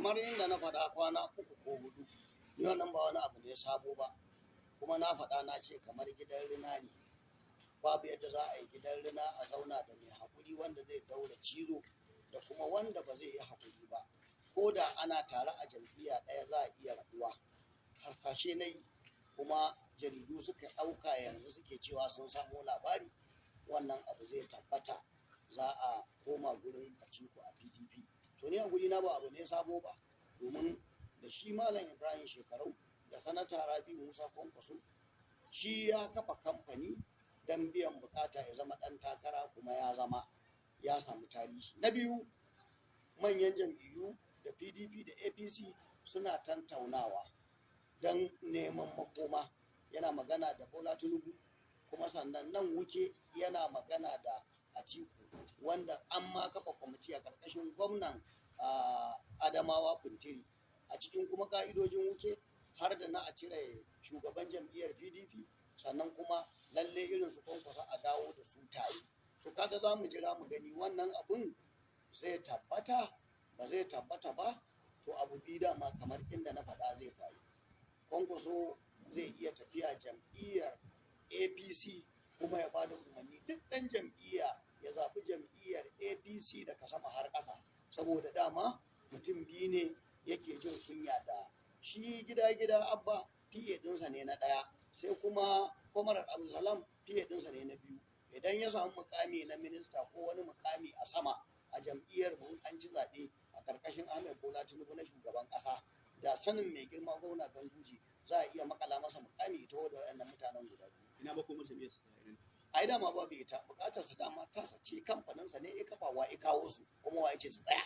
Kamar inda na faɗa kwana 3 ko 4, ni wannan ba wani abu ne sabo ba. Kuma na faɗa na ce kamar gidan rina ne. Babu yadda za a yi gidan rina a zauna da mai haƙuri wanda zai daura cizo da kuma wanda ba zai yi haƙuri ba. Ko da ana tare a jam'iyya ɗaya, za a iya rabuwa. Harsashe na yi, kuma jaridu suka ɗauka, yanzu suke cewa sun samo labari wannan abu zai tabbata, za a koma gurin Atiku a PDP. To, ni a guri na ba abu ne sabo ba, domin da shi Malam Ibrahim Shekarau da Sanata Rabi Musa Kwankwaso, shi ya kafa kamfani don biyan bukata ya zama ɗan takara, kuma ya zama, ya samu tarihi. Na biyu, manyan jam'iyyu da PDP da APC suna tantaunawa don neman makoma. Yana magana da Bola Tinubu, kuma sannan nan Wike yana magana da Atiku, wanda an ma kafa kwamiti a ƙarƙashin gwamnan Adamawa Fintiri. A cikin kuma ka'idojin Wike har da na a cire shugaban jam'iyyar PDP, sannan kuma lalle irin su Kwankwasa a dawo da su tare. So kaga za mu jira mu gani wannan abun zai tabbata, ba zai tabbata ba. To, abu biyu dama kamar inda na faɗa zai faru: Kwankwaso zai iya tafiya jam'iyyar APC kuma ya bada umarni duk ɗan jam'iyya ya zaɓi jam'iyyar APC daga sama har ƙasa, saboda dama mutum biyu ne yake jin kunya da shi gida gida. Abba PA ɗinsa ne na ɗaya, sai kuma Kwamarar Abdulsalam PA ɗinsa ne na biyu. Idan ya samu mukami na minista ko wani mukami a sama a jam'iyyar mu, an ci zaɓe a ƙarƙashin Ahmed Bola Tinubu na shugaban ƙasa, da sanin mai girma gwamna Ganduje, za a iya makala masa mukami ita da waɗannan mutanen guda biyu. Ina makomar jam'iyyar sa ta? Ai dama babu ita. Bukatar sa dama tasa ce, kamfaninsa ne ya kafa. Wa ya kawo su, kuma wa ya ce su tsaya?